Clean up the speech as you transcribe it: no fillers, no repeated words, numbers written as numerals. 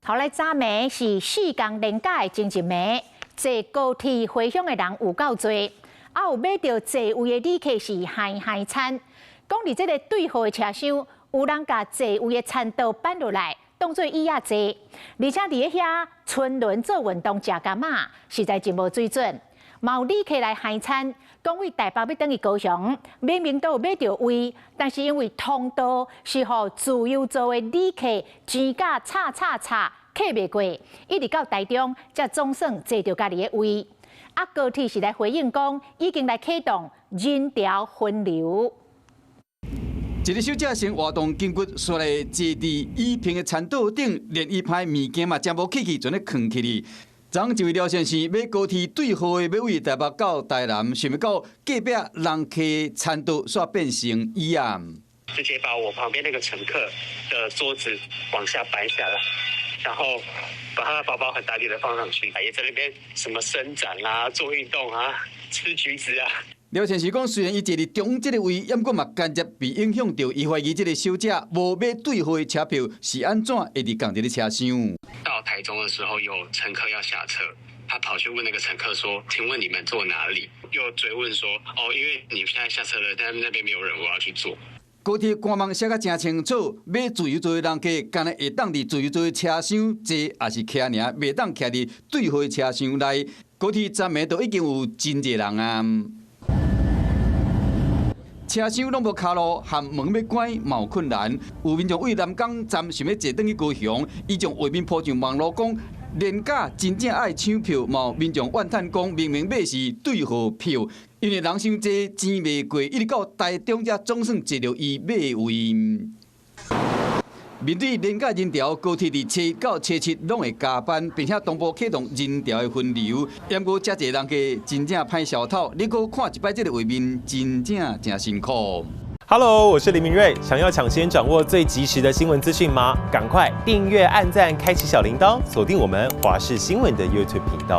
後來昨暝是四工連假的前一暝，坐高鐵回鄉的人有夠濟，啊有買著座位的旅客是嗨嗨餐，講佇這个對號的車廂，有人共座位的餐桌搬落來，當做椅仔坐，而且佇遐沉淪做運動食柑仔，實在真無水準。嘛有旅客來嗨餐，講為台北欲轉去高雄，明明都有買著位，但是因為通道是予自由座的旅客錢甲插插插，客袂過，一直到台中才總算坐著家己的位。啊，高鐵是來回應講，已經來啟動人潮分流。一個小姐先活動筋骨，紲來坐佇椅坪的餐桌頂，連伊歹物件嘛誠無客氣，全咧囥起去。昨昏一位廖先生買高鐵對號的欲為台北到台南，想欲到隔壁人客餐桌煞變成椅仔。直接把我旁邊那個乘客的桌子往下搬下來，然後把他的包包很大力的放上去，也在那邊什麼伸展啊、做運動啊、吃橘子啊。廖先生講，雖然伊坐佇中這个位，毋過嘛間接被影響著。伊懷疑這个小姐無買對號的車票是按怎會佇仝一个車廂。到台中的時候，有乘客要下車，他跑去問那個乘客說：“請問你們坐哪裡？”又追問說：“哦，因為你現在下車了，但那邊沒有人，我要去坐。” 高鐵官網寫甲誠清楚，買自由座的人客，干焦會當佇自由座的車廂坐，抑是徛爾，袂當徛佇對號的車廂內。高鐵昨暝都已經有真濟人啊。車廂攏無跤路，和門欲關嘛有困難。有民眾為南港站想欲坐轉去高雄，伊將畫面 po 上網路講，連假真正愛搶票，嘛有民眾怨嘆講，明明買是對號票，因為人傷濟，錢袂過，一直到台中才總算坐著伊買位。面對連假人潮，高鐵佇初一到初七攏會加班，並且同步啟動人潮的分流。毋過遮濟人客真正歹消透，你閣看一擺這个畫面，真正誠辛苦。 Hello，我是林明瑞，想要搶先掌握最及時的新聞資訊嗎？趕快訂閱、按讚、開啟小鈴鐺，鎖定我們華視新聞的 YouTube 頻道。